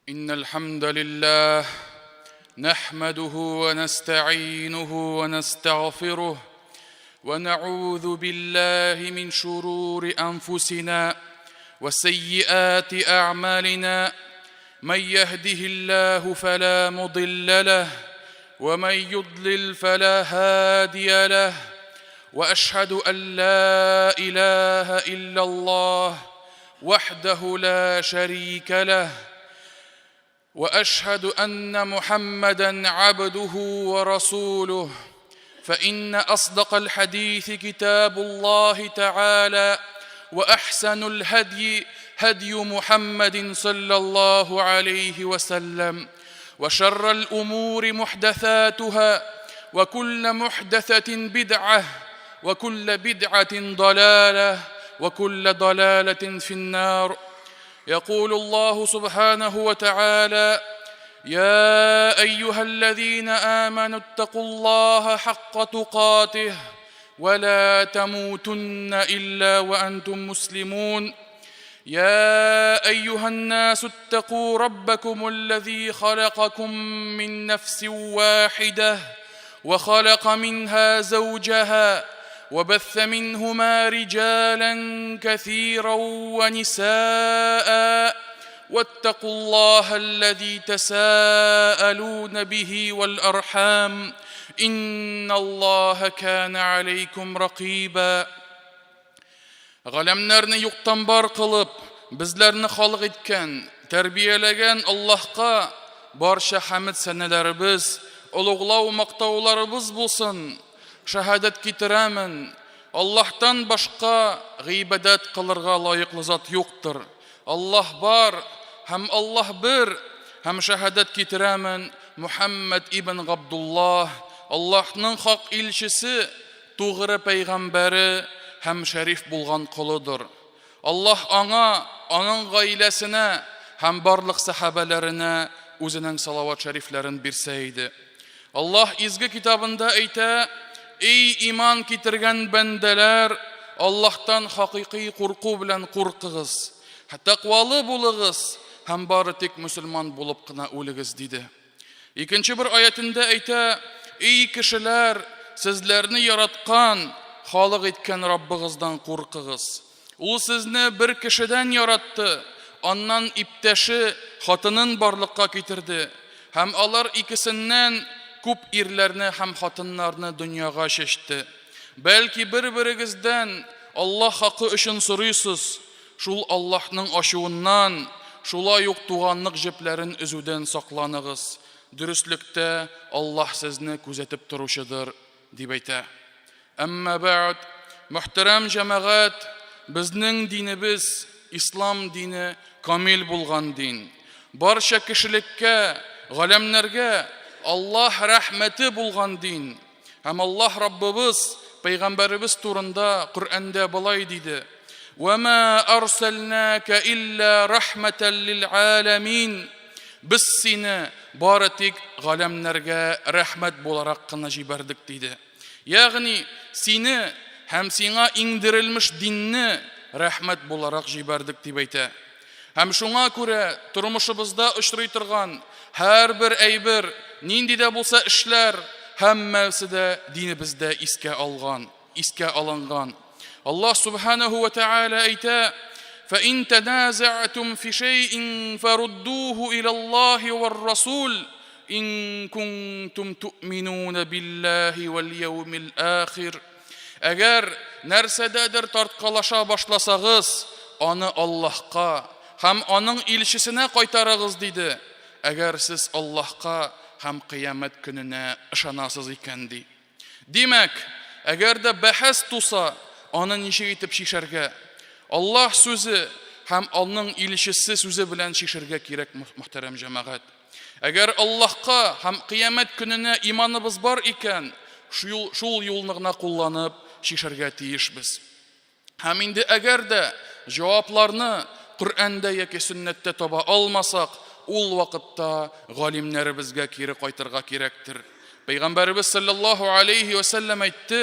إن الحمد لله نحمده ونستعينه ونستغفره ونعوذ بالله من شرور أنفسنا وسيئات أعمالنا من يهده الله فلا مضل له ومن يضلل فلا هادي له واشهد ان لا اله الا الله وحده لا شريك له واشهد ان محمدا عبده ورسوله فان اصدق الحديث كتاب الله تعالى واحسن الهدي هدي محمد صلى الله عليه وسلم وشر الامور محدثاتها وكل محدثه بدعه وكل بدعه ضلاله وكل ضلاله في النار يقول الله سبحانه وتعالى يا ايها الذين امنوا اتقوا الله حق تقاته ولا تموتن الا وانتم مسلمون يا ايها الناس اتقوا ربكم الذي خلقكم من نفس واحده وخلق منها زوجها وبث منهما رجالا كثيرا ونساء واتقوا الله الذي تساءلون به والارحام ان الله كان عليكم رقيبا Галәмнәрне юктан бар кылып, безләрне халык иткән, тәрбияләгән Аллаһка барча хәмед сәнәләребез, олуглау мактауларыбыз булсын. Шәһадәт китерәмен, Аллаһтан башка гыйбадәт кылырга лаеклы зат юктыр. Аллаһ бар һәм Аллаһ бер, һәм шәһадәт китерәмен, Мухәммәд ибн Габдуллаһ, Аллаһның хак илчесе, тугры пәйгамбәре һәм шәриф булган колыдыр. Аллаһ аңа, аның гаиләсенә һәм барлык сәхабәләренә үзенең салават шәрифләрен бирсә иде. Аллаһ изге китабында әйтә, Эй иман китергән бәндәләр, Аллаһтан хакыйкый курку белән куркыгыз, тәкъвалы булыгыз һәм бары тик мөселман булып кына үлегез, диде. Икенче бер аятендә әйтә, Эй кешеләр, сезләрне яраткан, халык иткән Раббыгыздан куркыгыз. Ул сезне бер кешедән яратты, аннан иптәше, хатынын барлыкка китерде. Һәм алар икесеннән күп ирләрне һәм хатыннарны дөньяга чәчте. Бәлки бер-берегездән Аллаһ хакы өчен сорыйсыз, Шул Аллаһның ачуыннан, шулай ук туганлык җепләрен өзүдән сакланыгыз. Дөреслектә, Аллаһ сезне күзәтеп торучыдыр, дип әйтә. Әмма бәгъд, мөхтәрәм җәмәгать, безнең динебез, ислам дине, камил булган дин. Барча кешелеккә, галәмнәргә Аллаһ рәхмәте булган дин. Һәм Аллаһ Раббыбыз пәйгамбәребез турында Коръәндә болай диде: "Ва ма арсалнака илля рахматан лил аламин." Без сине бары тик галәмнәргә рәхмәт буларак кына җибәрдек, диде. Ягъни сине һәм сиңа иңдерелмеш динне рәхмәт буларак җибәрдек дип әйтә. Һәм шуңа күрә тормышыбызда очрый торган һәрбер әйбер, нинди дә булса эшләр, һәммәсе дә динебездә искә алган, искә алынган. Аллаһ субханаһу ва тааля әйтә: "Фа ин таназа'тум фи шәй'ин фаруддуху иля Аллаһи вар расул ин кунтум ту'минуна биллаһи вал яумил ахир." Әгәр нәрсәдәдер тарткалаша башласагыз, аны Аллаһка һәм аның илчесенә кайтарыгыз, диде. Әгәр сез Аллаһка һәм кыямәт көненә ышанасыз икән, ди. Димәк, әгәр дә бәхәс туса, аны ничек итеп чишәргә? Аллаһ сүзе һәм аның илчесе сүзе белән чишәргә кирәк, мөхтәрәм җәмәгать. Әгәр Аллаһка һәм кыямәт көненә иманыбыз бар икән, шул, шул юлны гына кулланып чишәргә тиешбез. Һәм инде әгәр дә җавапларны Коръәндә яки сөннәттә таба алмасак, ул вакытта галимнәребезгә кире кайтырга кирәктер. Пәйгамбәребез саллаллаһу алейхи ва сәлләм әйтте,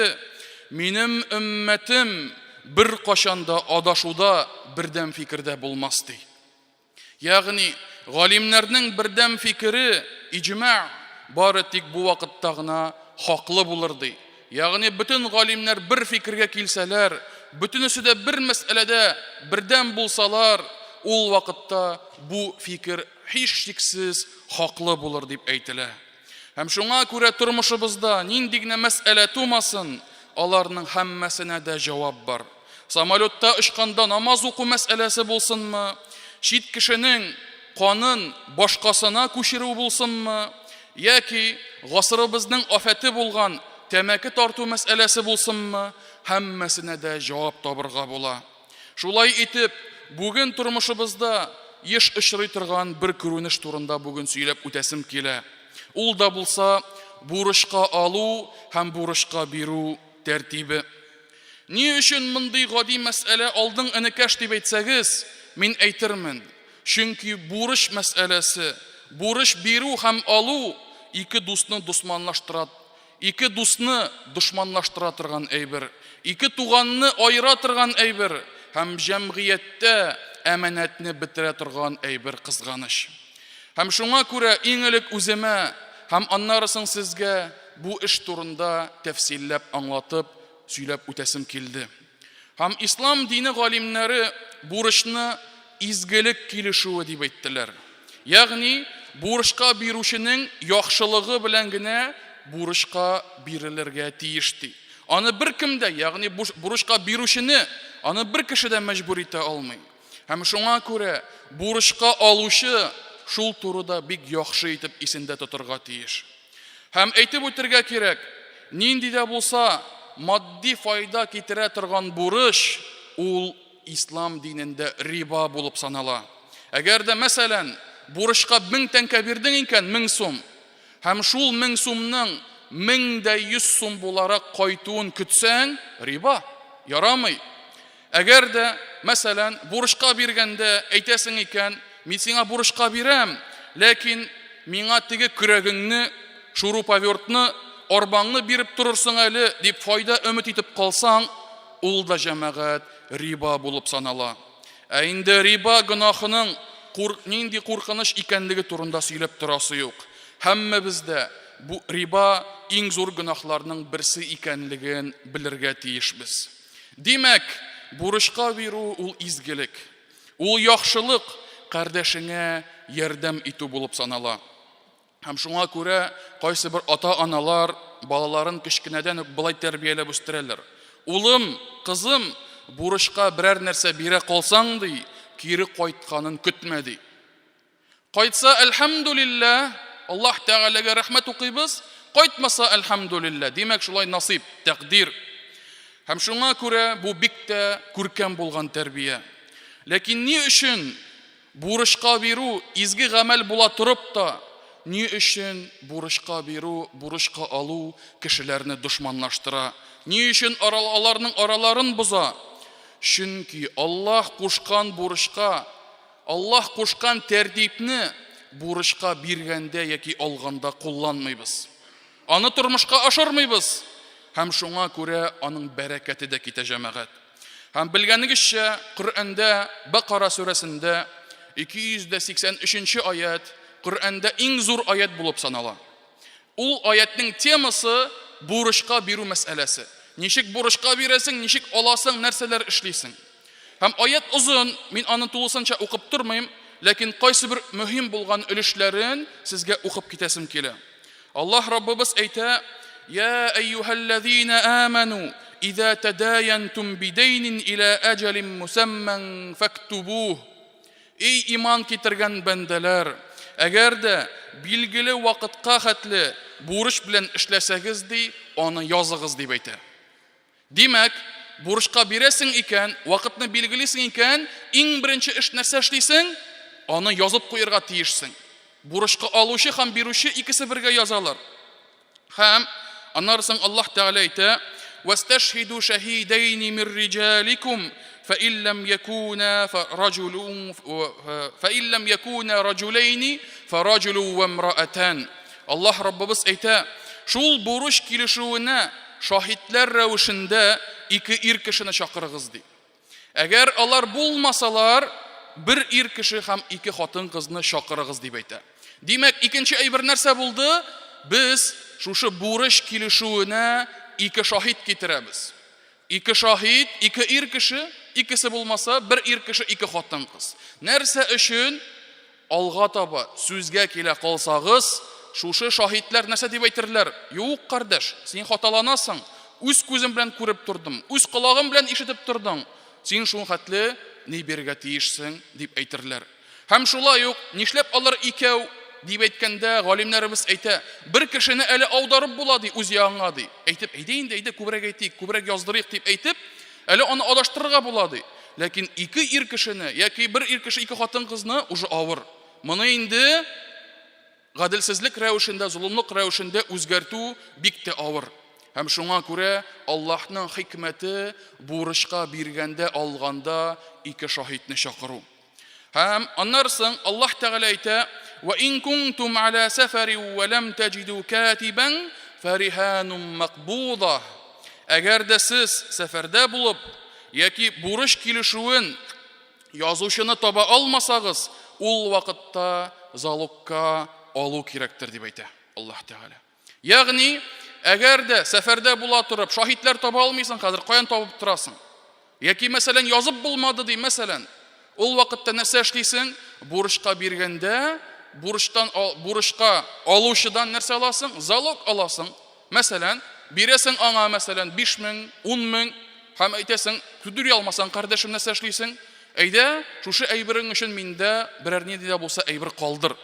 минем өммәтем беркайчан да адашуда, бердәм фикердә булмас, ди. Ягъни, галимнәрнең бердәм фикере, иҗмә, бары тик бу вакытта гына хаклы булыр, ди. Ягъни бөтен галимнәр бер фикергә килсәләр, бөтенесе дә бер мәсьәләдә бердәм булсалар, ул вакытта бу фикер һичшиксез хаклы булыр дип әйтелә. Һәм шуңа күрә тормышыбызда нинди генә мәсьәлә тумасын, аларның һәммәсенә дә җавап бар. Самолетта очканда намаз уку мәсьәләсе булсынмы, чит кешенең канын башкасына күчерү булсынмы, яки гасырыбызның афәте булган тәмәке тарту мәсьәләсе булсынмы, һәммәсенә дә җавап табырга була. Шулай итеп, бүген тормышыбызда еш очрый торган бер күренеш турында бүген сөйләп үтәсем килә. Ул да булса бурычка алу һәм бурычка бирү тәртибе. Ни өчен мондый гади мәсьәлә алдың, энекәш, дип әйтсәгез, мин әйтермен. Чөнки бурыч мәсьәләсе, бурыч бирү һәм алу ике дусны досманлаштыра, ике дусны дошманлаштыра торган әйбер, ике туганны аера торган әйбер һәм җәмгыятьтә әманәтне бетерә торган әйбер, кызганыч. Һәм шуңа күрә иң элек үземә һәм аннары соң сезгә бу эш турында тәфсилләп аңлатып, сөйләп үтәсем килде. Һәм ислам дине галимнәре бурычны изгелек килешүе дип әйттеләр. Ягъни бурычка бирүченең яхшылыгы белән генә бурычка бирелергә тиеш ди. Аны беркем дә, ягъни бурычка бирүчене, аны бер кеше дә мәҗбүр итә алмый. Һәм шуңа күрә бурычка алучы шул турыда бик яхшы итеп исендә тотырга тиеш. Һәм әйтеп үтергә кирәк, нинди дә булса матди файда китерә торган бурыч, ул ислам динендә риба булып санала. Әгәр дә, мәсәлән, бурычка 1000 тәңкә бирдең икән, 1000 сум, һәм шул 1000 сумның 1100 сум буларак кайтуын көтсәң, риба, ярамый. Әгәр дә, мәсәлән, бурычка биргәндә әйтәсең икән, мин сиңа бурычка бирәм, ләкин миңа теге көрәгеңне, шуруповертны, арбаңны биреп торырсың әле, дип файда өмет итеп калсаң, ул да, җәмәгать, риба булып санала. Ә инде риба гөнаһының нинди куркыныч икәнлеге турында сөйләп торасы юк. Һәммәбез дә бу риба иң зур гөнаһларның берсе икәнлеген белергә тиешбез. Димәк, бурычка бирү ул изгелек, ул яхшылык, кардәшеңә ярдәм итү булып санала. Һәм шуңа күрә кайсы бер ата-аналар балаларын кечкенәдән үк болай тәрбияләп үстерәләр. Улым, кызым, бурычка берәр нәрсә бирә калсаң, ди, кире кайтканын көтмә, ди. Кайтса, әлхәмдүлилләһ, Аллаһ Тәгаләгә рәхмәт укыйбыз, кайтмаса, әлхәмдүлилләһ. Димәк, шулай насыйп, тәкъдир. Һәм шуңа күрә бу бик тә күркәм булган тәрбия. Ләкин ни өчен бурычка бирү изге гамәл була торып та, ни өчен бурычка бирү, бурычка алу кешеләрне дошманлаштыра? Ни өчен аларның араларын боза? Чөнки Аллаһ кушкан бурычка Аллаһ кушкан тәртипне бурычка биргәндә яки алганда кулланмыйбыз. Аны тормышка ашырмыйбыз. Һәм шуңа күрә аның бәрәкәте дә китә, җәмәгать. Һәм белгәнегезчә, Коръәндә Бакара сүрәсендә 283 аять Коръәндә иң зур аять булып санала. Ул аятьнең темасы бурычка бирү мәсьәләсе. Ничек бурычка бирәсең, ничек аласың, нәрсәләр эшлисең. Һәм аять озын, мин аны тулысынча укып тормыйм, ләкин кайсы бер мөһим булган өлешләрен сезгә укып китәсем килә. Аллаһ Раббыбыз әйтә: "Я әйюһәлләзина аману, иза тадаянтум бидәйнин иля әҗәлин мусамман фактубух". Эй иман китергән бәндәләр, әгәр дә билгеле вакытка хәтле бурыч белән эшләсәгез, ди, аны языгыз, дип әйтә. Димәк, бурычка бирәсең икән, вакытны билгелисең икән, иң беренче эш нәрсә эшлисең? Аны язып куярга тиешсең. Бурычка алучы һәм бирүче икесе бергә язалар. Һәм аннары соң Аллаһ Тәгалә әйтә: "Васташһиду шаһидайни мир риҗаликум, фа ин лам якуна фараҗулун фа ин лам якуна раҗулайни фараҗулу ва имраатан". Аллаһ Раббыбыз әйтә, шул бурыч килешүенә шаһитләр рәвешендә ике ир кешене чакырыгыз, ди. Әгәр алар булмасалар, бер ир кеше һәм ике хатын-кызны чакырыгыз, дип әйтә. Димәк, икенче әйбер нәрсә булды? Без шушы бурыч килешүенә ике шаһит китерәбез. Ике шаһит, ике ир кеше, икесе булмаса, бер ир кеше, ике хатын-кыз. Нәрсә өчен? Алга таба сүзгә килә калсагыз, шушы шаһитләр нәрсә дип әйтерләр? Юк, кардәш, син хаталанасың. Үз күзем белән күреп тордым, үз колагым белән ишетеп тордың. Син шул хәтле ни бирергә тиешсең, дип әйтерләр. Һәм шулай ук, нишләп алар икәү, дип әйткәндә, галимнәребез әйтә, бер кешене әле аударып була, ди, үз ягыңа, ди. Әйтеп, әйдә инде, әйдә, күбрәк әйтик, күбрәк яздырыйк, дип әйтеп, әле аны адаштырырга була, ди. Ләкин ике ир кешене яки бер ир кеше, ике хатын-кызны уже авыр. Моны инде гаделсезлек рәвешендә, золымлык рәвешендә үзгәртү бик тә авыр. Һәм шуңа күрә Аллаһның хикмәте бурычка биргәндә, алганда ике шаһитне чакыру. Һәм аннары соң Аллаһ Тәгалә әйтә: "Ва ин кунтум аля сафари ва лам таҗиду катибан фариханум макбуда". Әгәр дә сез сәфәрдә булып яки бурыч килешүен язучыны таба алмасагыз, ул вакытта залогка алу кирәктер, дип әйтә Аллаһ Тәгалә. Ягъни, әгәр дә сәфәрдә була торып, шаһитләр таба алмыйсың хәзер, каян табып торасың? Яки, мәсәлән, язып булмады ди, мәсәлән. Ул вакытта нәрсә эшлисең? Бурычка биргәндә, бурычтан бурычка алучыдан нәрсә аласың? Залог аласың. Мәсәлән, бирәсең аңа, мәсәлән, 5000, 10000 һәм әйтәсең, түдери алмасаң, кардәшем, нәрсә эшлисең? Әйдә, шушы әйберең өчен миндә берәр нинди дә булса әйбер калдыр.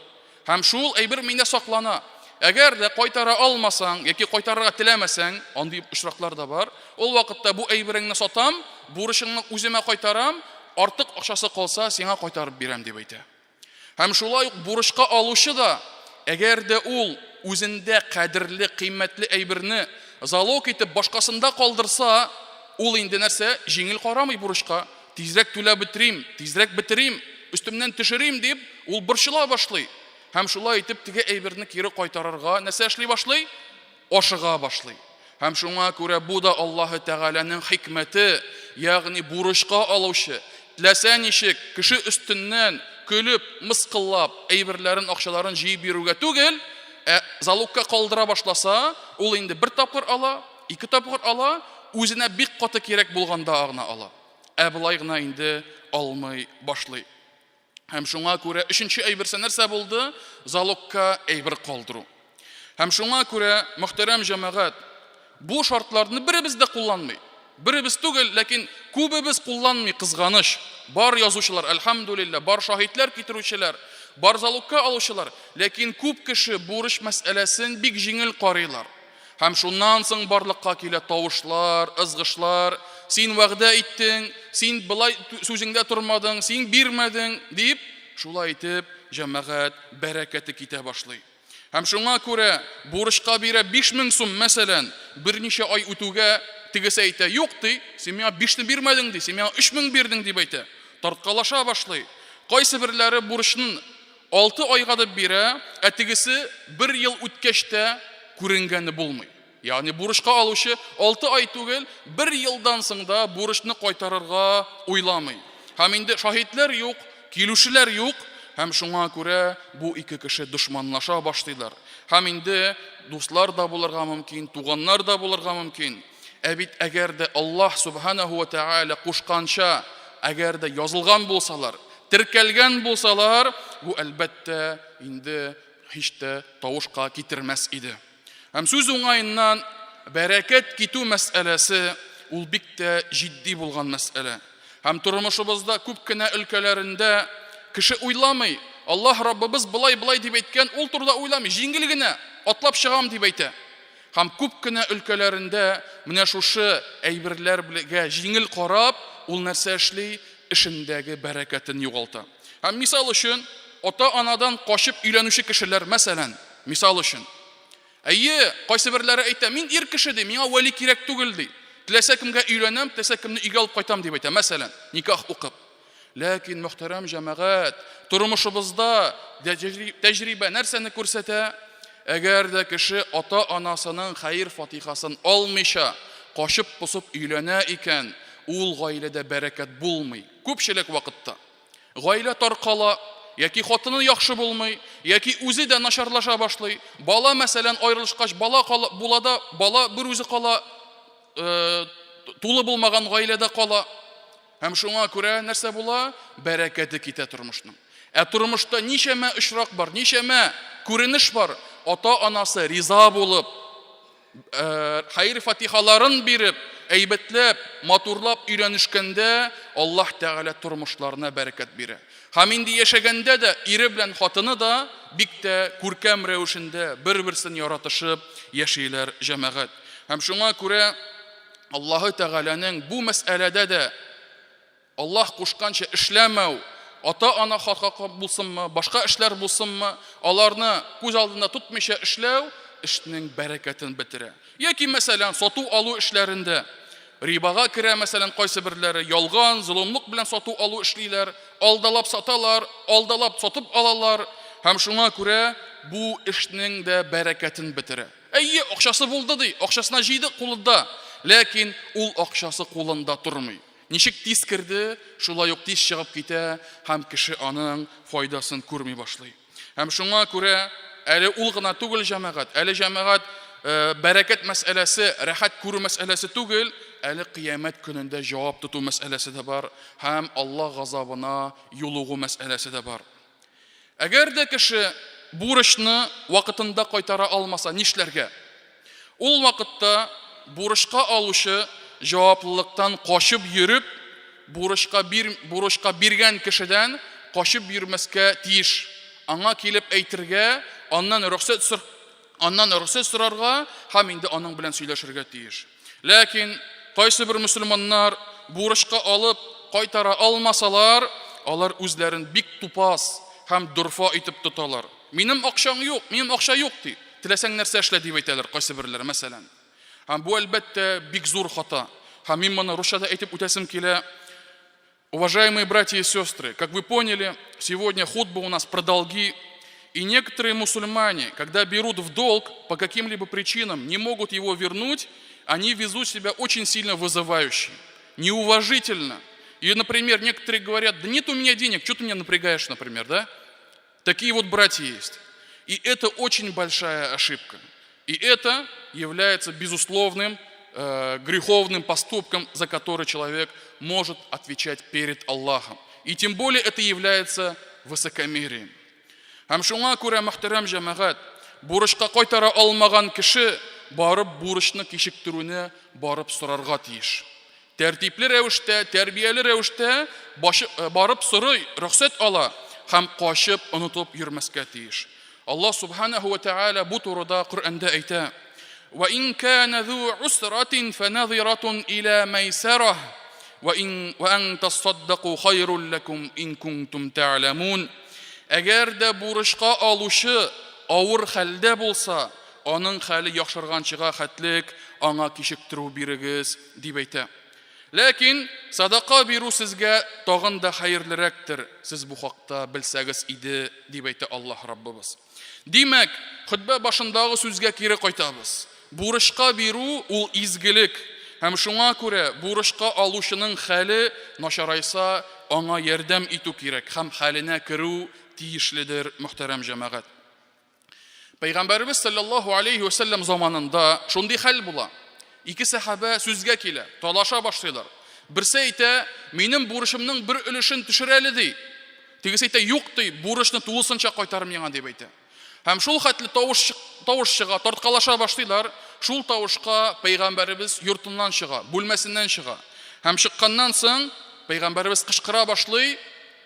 Һәм шул әйбер миндә саклана. Әгәр дә кайтара алмасаң яки кайтарырга теләмәсәң, андый очраклар да бар, ул вакытта бу әйбереңне сатам, бурычыңны үземә кайтарам, артык акчасы калса, сиңа кайтарып бирәм, дип әйтә. Һәм шулай ук бурычка алучы да, әгәр дә ул үзендә кадерле, кыйммәтле әйберне залог итеп башкасында калдырса, ул инде нәрсә, җиңел карамый бурычка. Тизрәк түләп бетерим, тизрәк бетерим, өстемнән төшерим дип, ул борчыла башлый. Һәм шулай итеп теге әйберне кире кайтарырга нәрсә эшли башлый? Ашыга башлый. Һәм шуңа күрә бу да Аллаһы Тәгаләнең хикмәте, ягъни бурычка алучы, теләсә ничек кеше өстеннән көлеп, мыскыллап, әйберләрен, акчаларын җыеп бирүгә түгел, ә залогка калдыра башласа, ул инде бер тапкыр ала, ике тапкыр ала, үзенә бик каты кирәк булганда гына ала. Ә болай гына инде алмый башлый. Һәм шуңа күрә өченче әйберсе нәрсә булды? Залогка әйбер калдыру. Һәм шуңа күрә, мөхтәрәм җәмәгать, бу шартларны беребез дә кулланмый. Беребез түгел, ләкин күбебез кулланмый, кызганыч. Бар язучылар, әлхәмдүлилләһ, бар шаһитләр китерүчеләр, бар залогка алучылар, ләкин күп кеше бурыч мәсьәләсен бик җиңел карыйлар. Һәм шуннан соң барлыкка килә тавышлар, ызгышлар, син вәгъдә иттең, син болай сүзеңдә тормадың, син бирмәдең, дип, шулай итеп, җәмәгать бәрәкәте китә башлый. Һәм шуңа күрә бурычка бирә 5000 сум, мәсәлән, берничә ай үтүгә тегесе әйтә, юк, ди, син миңа 5-не бирмәдең, ди, син миңа 3000 бирдең, дип әйтә. Тарткалаша башлый. Кайсы берләре бурычны Алты айга дип бирә, ә тегесе бер ел үткәч тә күренгәне булмый. Ягъни бурычка алучы алты ай түгел, бер елдан соң да бурычны кайтарырга уйламый. Һәм инде шаһитләр юк, килүчеләр юк, һәм шуңа күрә бу ике кеше дошманлаша башлыйлар. Һәм инде дуслар да булырга мөмкин, туганнар да булырга мөмкин. Ә бит әгәр дә Аллаһ Субханаһу ва Тәгалә кушканча, әгәр дә язылган булсалар, теркәлгән булсалар, бу әлбәттә инде һич тә тавышка китермәс иде. Һәм сүз уңаеннан бәрәкәт китү мәсьәләсе ул бик тә җитди булган мәсьәлә. Һәм тормышыбызда күп кенә өлкәләрендә кеше уйламый, Аллаһ Раббыбыз болай-болай дип әйткән, ул турыда уйламый, җиңел генә атлап чыгам дип әйтә. Һәм күп кенә өлкәләрендә менә шушы әйберләргә җиңел карап, ул нәрсә эшли? Эшендәге бәрәкәтен югалта. Һәм мисал өчен, ата-анадан качып өйләнүче кешеләр, мәсәлән, мисал өчен. Әйе, кайсыберләре әйтә, мин ир кеше ди, миңа вәли кирәк түгел ди. Теләсә кемгә өйләнәм, теләсә кемне өйгә алып кайтам дип әйтә, мәсәлән, никах укып. Ләкин, мөхтәрәм җәмәгать, тормышыбызда тәҗрибә нәрсәне күрсәтә? Әгәр дә кеше ата-анасының хәер-фатихасын алмыйча, качып-посып өйләнә икән, ул гаиләдә бәрәкәт булмый. Күпчелек вакытта. Гаилә таркала, яки хатыны яхшы булмый, яки үзе дә начарлаша башлый. Бала, мәсәлән, аерылышкач, бала кала, була да, бала бер үзе кала, э, тулы булмаган гаиләдә кала. Һәм шуңа күрә нәрсә була? Бәрәкәте китә тормышның. Ә тормышта ничәмә очрак бар, ничәмә күренеш бар. Ата-анасы риза булып, э, хәер-фатихаларын биреп, әйбәтләп, матурлап өйләнешкәндә Аллаһ Тәгалә тормышларына бәрәкәт бирә. Һәм инде яшәгәндә дә ире белән хатыны да бик тә күркәм рәвешендә бер-берсен яратышып яшиләр җәмәгать. Һәм шуңа күрә Аллаһы Тәгаләнең бу мәсьәләдә дә Аллаһ кушканча эшләмәү, ата-ана хакы булсынмы, башка эшләр булсынмы, аларны күз алдында тотмыйча эшләү эшнең бәрәкәтен бетерә. Яки, мәсәлән, сату-алу эшләрендә рибага керә, мәсәлән, кайсы берләре ялган, золымлык белән сату-алу эшлиләр, алдалап саталар, алдалап сатып алалар һәм шуңа күрә бу эшнең дә бәрәкәтен бетерә. Әйе, акчасы булды ди, акчасына җыйды кулында, ләкин ул акчасы кулында тормый. Ничек тиз керде, шулай ук тиз чыгып китә һәм кеше аның файдасын күрми башлый. Һәм шуңа күрә әле ул гына түгел җәмәгать, әле җәмәгать э, бәрәкәт мәсьәләсе, рәхәт күрү мәсьәләсе түгел, әле кыямәт көнендә җавап тоту мәсьәләсе дә бар һәм Аллаһ газабына юлыгу мәсьәләсе дә бар. Әгәр дә кеше бурычны вакытында кайтара алмаса, нишләргә? Ул вакытта бурычка алучы җаваплылыктан качып йөреп, бурычка бир, бурычка биргән кешедән качып йөрмәскә тиеш. Аңа килеп әйтергә, аннан рөхсәт сор, аннан рөхсәт сорарга һәм инде аның белән сөйләшергә тиеш. Ләкин кайсы бер мөселманнар бурычка алып кайтара алмасалар, алар үзләрен бик тупас һәм дорфа итеп тоталар. Минем акчаң юк, минем акча юк ди. Теләсәң нәрсә эшлә дип әйтәләр кайсы берләре, мәсәлән. Һәм бу әлбәттә бик зур хата. Һәм мин моны русча да әйтеп үтәсем килә. Уважаемые братья и сестры, как вы поняли, сегодня хутба у нас про долги. И некоторые мусульмане, когда берут в долг по каким-либо причинам, не могут его вернуть, они везут себя очень сильно вызывающе, неуважительно. И, например, некоторые говорят, да нет у меня денег, что ты меня напрягаешь, например, да? Такие вот братья есть. И это очень большая ошибка. И это является безусловным греховным поступком, за который человек может отвечать перед Аллахом. И тем более это является высокомерием. Һәм шуңа күрә, мөхтәрәм җәмәгать, бурычка кайтара алмаган кеше барып бурычны кичектерүне барып сорарга тиеш. Тәртипле рәвештә, тәрбияле рәвештә э, барып сорый, рөхсәт ала һәм качып, онытып йөрмәскә тиеш. Аллаһ субханаху ва тааля бу турыда Коръәндә әйтә: "Ва ин кана зу усратин фаназиратун иля майсарah ва ин ва ан тасаддаку хайрул лакум ин кунтум та'ламун." Әгәр дә бурычка алучы авыр хәлдә булса, аның хәле яхшырганчыга хәтлек аңа кичектерү бирегез, дип әйтә. Ләкин садака бирү сезгә тагын да хәерлерәктер, сез бу хакта белсәгез иде, дип әйтә Аллаһ Раббыбыз. Димәк, хөтбә башындагы сүзгә кире кайтабыз. Бурычка бирү ул изгелек, һәм шуңа күрә бурычка алучының хәле начарайса, аңа ярдәм итү кирәк һәм хәленә керү тиешледер, мөхтәрәм җәмәгать. Пәйгамбәребез саллаллаһу алейхи ва сәлләм заманында шундый хәл була. Ике сәхабә сүзгә килә, талаша башлыйлар. Берсе әйтә, минем бурычымның бер өлешен төшер әле ди. Тегесе әйтә, юк ди, бурычны тулысынча кайтар миңа дип әйтә. Һәм шул хәтле тавыш тавыш чыга, тарткалаша башлыйлар. Шул тавышка пәйгамбәребез йортыннан чыга, бүлмәсеннән чыга. Һәм чыкканнан соң пәйгамбәребез кычкыра башлый,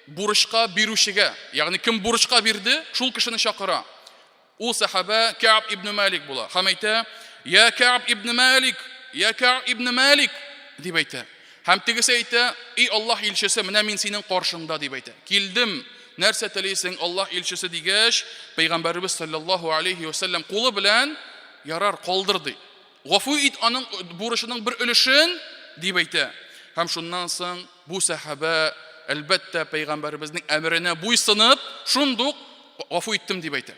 бурычка бирүчегә, ягъни кем бурычка бирде, шул кешене чакыра. Ул сәхабә Кәаб ибн Малик була. Һәм әйтә: "Я Кәаб ибн Малик, я Кәаб ибн Малик" дип әйтә. Һәм тегесе әйтә: "И Аллаһ илчесе, менә мин синең каршыңда" дип әйтә. Килдем, нәрсә телисең, Аллаһ илчесе дигәч, пәйгамбәребез саллаллаһу алейхи ва сәлләм кулы белән ярар, калдыр ди. Гафу ит аның бурычының бер өлешен, дип әйтә. Һәм шуннан соң бу сәхабә, әлбәттә, пәйгамбәребезнең әмеренә буйсынып, шундук гафу иттем дип әйтә.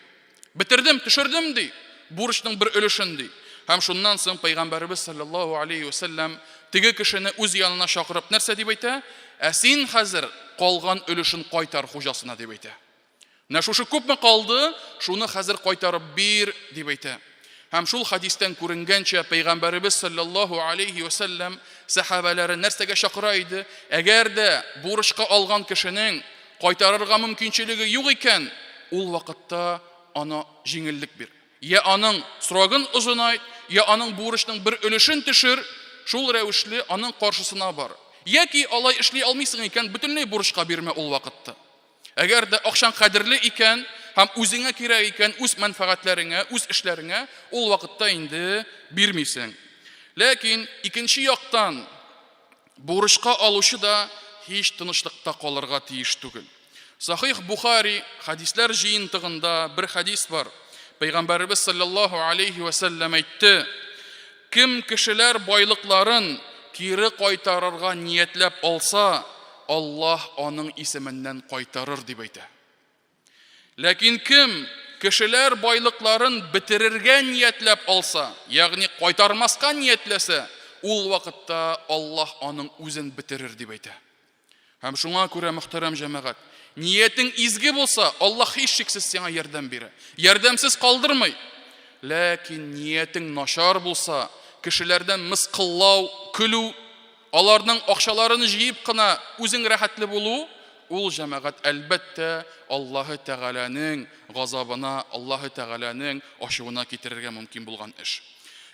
Бетердем, төшердем ди, бурычның бер өлешен ди. Һәм шуннан соң пәйгамбәребез саллаллаһу алейхи ва сәлләм теге кешене үз янына чакырып нәрсә дип әйтә? Ә син хәзер калган өлешен кайтар хуҗасына, дип әйтә. Менә шушы күпме калды, шуны хәзер кайтарып бир, дип әйтә. Һәм шул хәдистән күренгәнчә, пәйгамбәребез саллаллаһу алейһи вә сәлләм сәхабәләрен нәрсәгә чакыра иде? Әгәр дә бурычка алган кешенең кайтарырга мөмкинчелеге юк икән, ул вакытта аны җиңеллек бир. Я аның срогын озынайт, я аның бурычның бер өлешен төшер, шул рәвешле аның каршысына бар. Яки алай эшли алмыйсың икән, бөтенләй бурычка бирмә ул вакытта. Әгәр дә акчаң кадерле икән һәм үзеңә кирәк икән, үз мәнфәгатьләреңә, үз эшләреңә, ул вакытта инде бирмисең. Ләкин икенче яктан бурычка алучы да һич тынычлыкта калырга тиеш түгел. Сахих Бухари хәдисләр җыентыгында бер хәдис бар. Пәйгамбәребез саллаллаһу алейхи ва сәлләм әйтте: Кем кешеләр байлыкларын кире кайтарырга ниятләп алса, Аллаһ аның исеменнән кайтарыр, дип әйтә. Ләкин кем кешеләр байлыкларын бетерергә ниятләп алса, ягъни кайтармаска ниятләсә, ул вакытта Аллаһ аның үзен бетерер, дип әйтә. Һәм шуңа күрә, мөхтәрәм җәмәгать, ниятең изге булса, Аллаһ һичшиксез сиңа ярдәм бирә. Ярдәмсез калдырмый. Ләкин ниятең начар булса, кешеләрдән мыскыллау, көлү, аларның акчаларын җыеп кына үзең рәхәтле булу, ул җәмәгать, әлбәттә, Аллаһы Тәгаләнең газабына, Аллаһы Тәгаләнең ачуына китерергә мөмкин булган эш.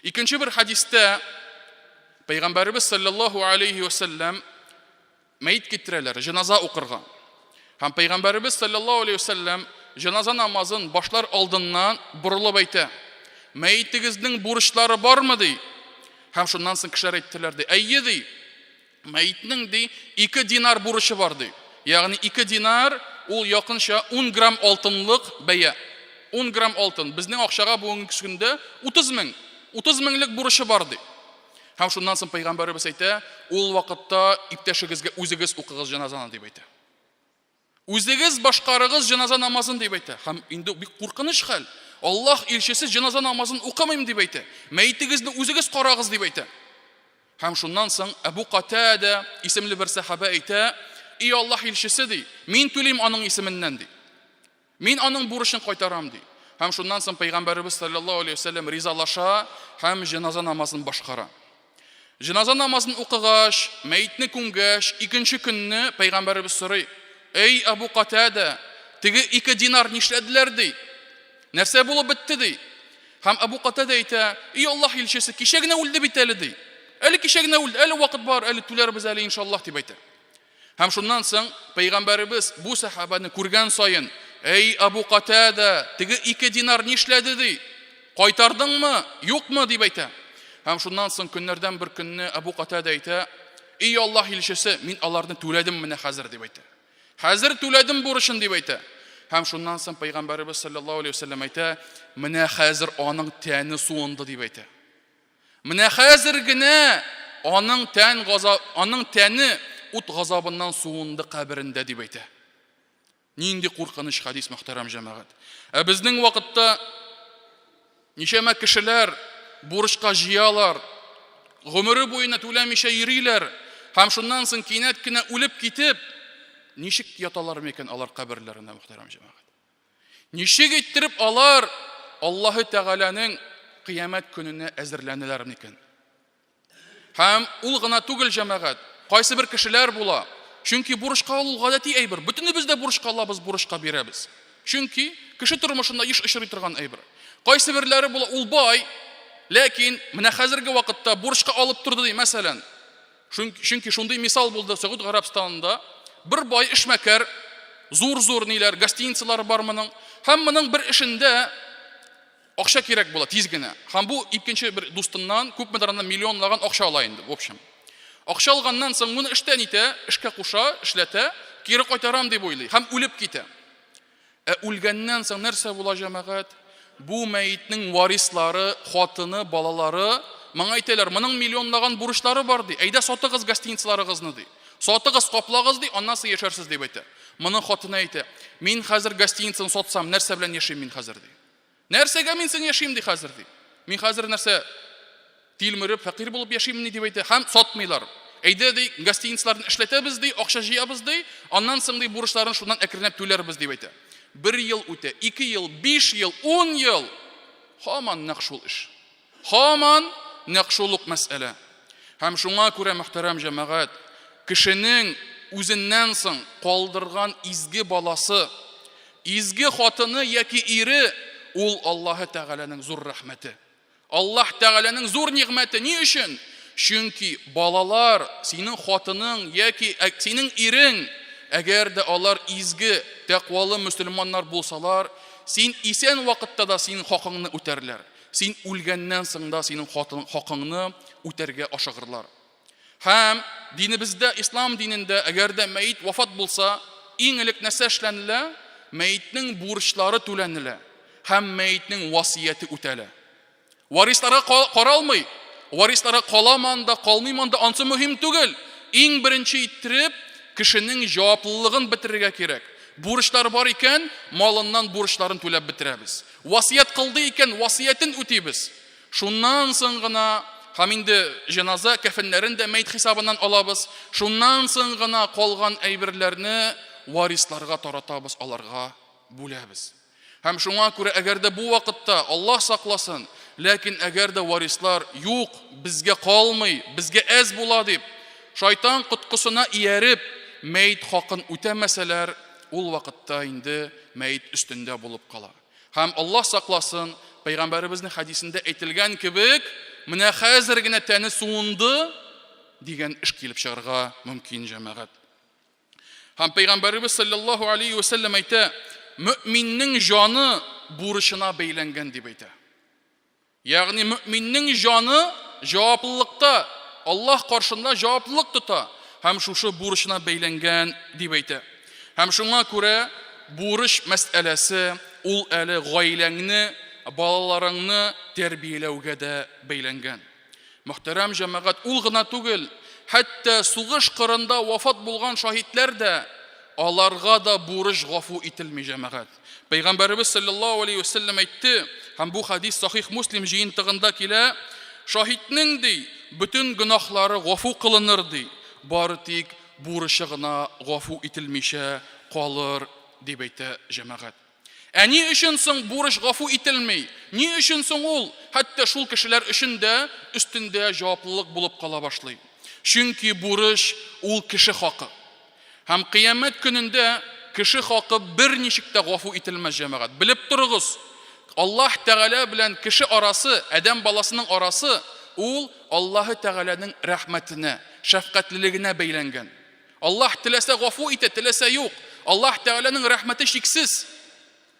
Икенче бер хәдистә Пәйгамбәребез саллаллаһу алейһи вә сәлләм мәет китерәләр, җеназа укырга. Һәм пәйгамбәребез саллаллаһу алейһи вә сәлләм җеназа намазын башлар алдыннан борылып әйтә: "Мәетегезнең бурычлары бармы?" ди. Һәм шуннан соң кешеләр әйттеләр ди: "Әйе" ди. Мәетнең ди 2 динар бурычы бар ди. Ягъни 2 динар ул якынча 10 грамм алтынлык бәя. 10 грамм алтын безнең акчага бүгенге көндә 30 мең. 30 меңлек бурычы бар ди. Һәм шуннан соң пәйгамбәребез әйтә, ул вакытта иптәшегезгә үзегез укыгыз җеназаны дип әйтә. Үзегез башкарыгыз җеназа намазын дип әйтә. Һәм инде бик куркыныч хәл. Аллаһ илчесе җеназа намазын укымыйм дип әйтә. Мәетегезне үзегез карагыз дип әйтә. Һәм шуннан соң Әбу Катада исемле бер сәхабә әйтә, "И Аллаһ илчесе ди, мин түлим аның исеменнән ди. Мин аның бурычын кайтарам, ди. Һәм шуннан соң пәйгамбәребез саллаллаһу алейһи вәсәлләм ризалаша һәм җеназа намазын башкара. Җеназа намазын укыгач, мәетне күмгәч, икенче көнне пәйгамбәребез сорый: "Эй Абу Катада, теге ике динар нишләделәр?" ди. Нәрсә булып бетте ди. Һәм Абу Катада әйтә: "И Аллаһ илчесе, кичә генә үлде бит әле" ди. Әле кичә генә үлде, әле вакыт бар, әле түләрбез әле иншаллаһ дип әйтә. Һәм шуннан соң пәйгамбәребез бу сәхабәне күргән саен, Әй Абу Катада, теге ике динар нишләде ди? Кайтардыңмы, юкмы дип әйтә. Һәм шуннан соң көннәрдән бер көнне Абу Катада әйтә, Ий Аллаһ илчесе, мин аларны түләдем менә хәзер дип әйтә. Хәзер түләдем бурычын дип әйтә. Һәм шуннан соң пәйгамбәребез саллаллаһу алейһи вәсәлләм әйтә, менә хәзер аның тәне суынды дип әйтә. Менә хәзер генә аның тән газа, аның тәне ут газабыннан суынды каберендә дип әйтә. Нинди куркыныч хадис, мөхтәрәм җәмәгать. Ә безнең вакытта ничәмә кешеләр бурычка җыялар, гомере буена түләмичә йөриләр һәм шуннан соң кинәт кенә үлеп китеп, ничек яталар микән алар каберләрендә, мөхтәрәм җәмәгать? Ничек иттереп алар Аллаһы Тәгаләнең кыямәт көненә әзерләнәләр микән? Һәм ул гына түгел, җәмәгать, кайсы бер кешеләр була, чөнки бурычка алу гадәти әйбер. Бөтенебез дә бурычка алабыз, бурычка бирәбез. Чөнки кеше тормышында еш очрый торган әйбер. Кайсы берләре була, ул бай, ләкин менә хәзерге вакытта бурычка алып торды ди, мәсәлән. Чөнки шундый мисал булды Согуд Гарәбстанында бер бай эшмәкәр, зур-зур ниләр, гостиницалары бар моның. Һәм моның бер эшендә акча кирәк була тиз генә. Һәм бу икенче бер дустыннан күпмедер аннан миллионлаган акча ала инде, в общем. Акча алганнан соң моны эштән итә, эшкә куша, эшләтә, кире кайтарам дип уйлый һәм үлеп китә. Ә үлгәннән соң нәрсә була, җәмәгать? Бу мәетнең варислары, хатыны, балалары моңа әйтәләр, моның миллионлаган бурычлары бар, ди. Әйдә сатыгыз гостиницаларыгызны, ди. Сатыгыз, каплагыз, ди, аннан соң яшәрсез, дип әйтә. Моның хатыны әйтә, мин хәзер гостиницаны сатсам, нәрсә белән яшим мин хәзер, ди. Нәрсәгә мин соң яшим, ди хәзер, ди. Мин хәзер нәрсә, тилмереп, фәкыйрь булып яшиммени, дип әйтә. Һәм сатмыйлар. Әйдә, ди, гостиницаларны эшләтәбез, ди, акча җыябыз, ди, аннан соң, ди, бурычларын шуннан әкренләп түләрбез, дип әйтә. Бер ел үтә, ике ел, биш ел, ун ел. Һаман нәкъ шул эш. Һаман нәкъ шул ук мәсьәлә. Һәм шуңа күрә, мөхтәрәм җәмәгать, кешенең үзеннән соң калдырган изге баласы, изге хатыны яки ире, ул Аллаһы Тәгаләнең зур рәхмәте. Аллаһ Тәгаләнең зур нигъмәте. Ни өчен? Чөнки балалар, синең хатының яки синең ирең, әгәр дә алар изге, тәкъвалы мөселманнар булсалар, син исән вакытта да синең хакыңны үтәрләр. Син үлгәннән соң да синең хакыңны үтәргә ашыгырлар. Һәм динебездә, ислам динендә, әгәр дә мәет вафат булса, иң элек нәрсә эшләнелә? Мәетнең бурычлары түләнелә һәм мәетнең васыяте үтәлә. Варисларга каралмый. Варисларга каламы анда, калмыймы анда, ансы мөһим түгел. Иң беренче иттереп, кешенең җаваплылыгын бетерергә кирәк. Бурычлар бар икән, малыннан бурычларын түләп бетерәбез. Васыять кылды икән, васыятен үтибез. Шуннан соң гына, һәм инде җеназа кәфеннәрен дә мәет хисабыннан алабыз, шуннан соң гына калган әйберләрне варисларга таратабыз, аларга бүләбез. Һәм шуңа күрә, әгәр дә бу вакытта, Аллаһ сакласын, ләкин әгәр дә варислар, юк, безгә калмый, безгә әз була дип, шайтан коткысына ияреп, мәет хакын үтәмәсәләр, ул вакытта инде мәет өстендә булып кала. Һәм Аллаһ сакласын, пәйгамбәребезнең хәдисендә әйтелгән кебек, менә хәзер генә тәне суынды дигән эш килеп чыгарга мөмкин, җәмәгать. Һәм пәйгамбәребез саллаллаһу алейхи ва сәлләм әйтә, мөминнең җаны бурычына бәйләнгән дип әйтә. Ягъни мөминнең җаны җаваплылыкта, Аллаһ каршында җаваплылык тота һәм шушы бурычына бәйләнгән дип әйтә. Һәм шуңа күрә бурыч мәсьәләсе ул әле гаиләңне, балаларыңны тәрбияләүгә дә бәйләнгән. Мөхтәрәм җәмәгать, ул гына түгел, хәтта сугыш кырында вафат булган шаһитләр дә, аларга да бурыч гафу ителми, җәмәгать. Пәйгамбәребез саллаллаһу алейһи ва сәлләм әйтте, һәм бу хәдис Сахих Муслим җыентыгында килә, шаһитнең, ди, бөтен гөнаһлары гафу кылыныр, ди, бары тик бурычы гына гафу ителмичә калыр, дип әйтә җәмәгать. Ә ни өчен соң бурыч гафу ителми? Ни өчен соң ул, хәтта шул кешеләр өчен дә өстендә җаваплылык булып кала башлый? Чөнки бурыч ул кеше хакы. Һәм кыямәт көнендә кеше хакы берничек тә гафу ителмәс, җәмәгать. Белеп торыгыз, Аллаһ Тәгалә белән кеше арасы, адәм баласының арасы, ул Аллаһы Тәгаләнең рәхмәтенә, шәфкатьлелегенә бәйләнгән. Аллаһ теләсә гафу итә, теләсә юк. Аллаһ Тәгаләнең рәхмәте чиксез.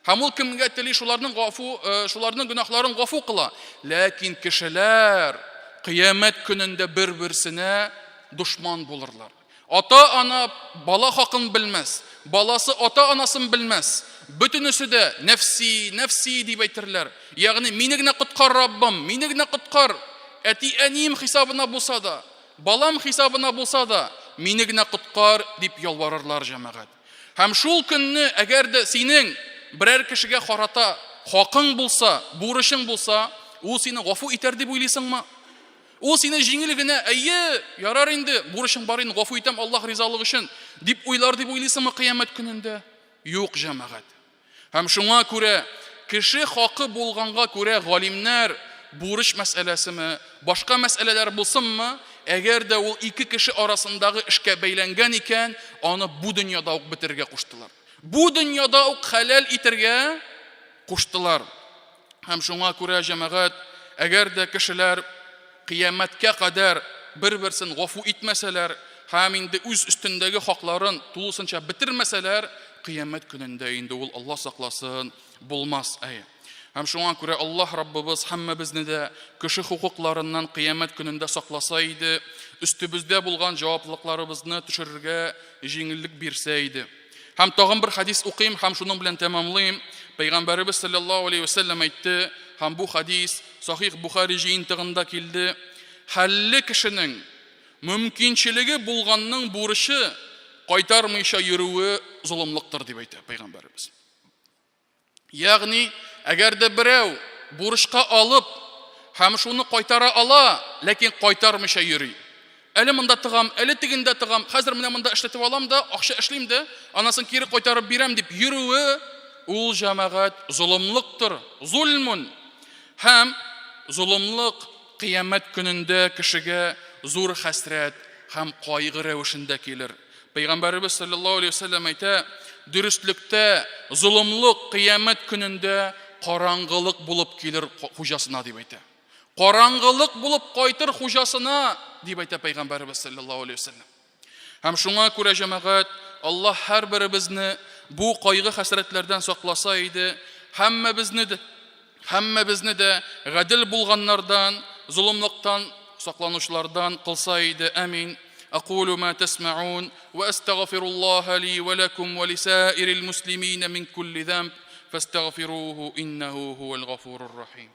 Һәм ул кемгә тели, шуларның гафу, э, шуларның гөнаһларын гафу кыла. Ләкин кешеләр кыямәт көнендә бер-берсенә дошман булырлар. Ата-ана бала хакын белмәс, баласы ата-анасын белмәс. Бөтенесе дә нәфси, нәфси дип әйтерләр. Ягъни мине генә коткар, Раббым, мине генә коткар. Әти-әнием хисабына булса да, Балам хисабына булса да, мине генә коткар, дип ялварырлар җәмәгать. Һәм шул көнне, әгәр дә синең берәр кешегә карата хакың булса, бурычың булса, ул сине гафу итәр дип уйлыйсыңмы? Ул сине җиңел генә, әйе, ярар инде, бурычың бар инде, гафу итәм Аллаһ ризалыгы өчен, дип уйлар дип уйлыйсыңмы кыямәт көнендә? Юк, җәмәгать. Һәм шуңа күрә кеше хакы булганга күрә галимнәр бурыч мәсьәләсеме, башка мәсьәләләр булсынмы, әгәр дә ул ике кеше арасындагы эшкә бәйләнгән икән, аны бу дөньяда ук бетерергә куштылар. Бу дөньяда ук хәләл итергә куштылар. Һәм шуңа күрә, җәмәгать, әгәр дә кешеләр кыямәткә кадәр бер-берсен гафу итмәсәләр һәм инде үз өстендәге хакларын тулысынча бетермәсәләр, кыямәт көнендә инде ул, Алла сакласын, булмас. Әйе. Һәм шуңа күрә Аллаһ Раббыбыз һәммәбезне дә кеше хокукларыннан кыямәт көнендә сакласа иде, өстебездә булган җаваплылыкларыбызны төшерергә җиңеллек бирсә иде. Һәм тагын бер хәдис укыйм һәм шуның белән тәмамлыйм. Пәйгамбәребез саллаллаһу алейһи ва сәлләм әйтте, һәм бу хәдис Сахих Бухари җыентыгында килде. Хәлле кешенең мөмкинчелеге булганның бурычы кайтармыйча йөрүе золымлыктыр дип әйтә пәйгамбәребез. Ягъни, әгәр дә берәү бурычка алып һәм шуны кайтара ала, ләкин кайтармыйча йөри. Әле монда тыгам, әле тегендә тыгам, хәзер менә монда эшләтеп алам да, акча эшлим дә, анасын кире кайтарып бирәм дип йөрүе, ул җәмәгать золымлыктыр, зульмун. Һәм золымлык кыямәт көнендә кешегә зур хәсрәт һәм кайгы рәвешендә килер. Пәйгамбәребез саллаллаһу алейһи ва сәлләм әйтә, дөреслектә золымлык кыямәт көнендә караңгылык булып килер хуҗасына дип әйтә. Караңгылык булып кайтыр хуҗасына, дип әйтә Пәйгамбәребез саллаллаһу алейһи ва сәлләм. Һәм шуңа күрә җәмәгать, Аллаһ һәрберебезне бу кайгы-хәсрәтләрдән сакласа иде, һәммәбезне дә, һәммәбезне дә гадел булганнардан, золымлыктан сакланучылардан кылса иде. Амин. Акулу ма тәсмәун ва әстәгъфируллаһа ли ва ләкум ва лисаирил муслимина мин кулли зәмб фәстәгъфируху иннәһу һуәл гафурур рахим.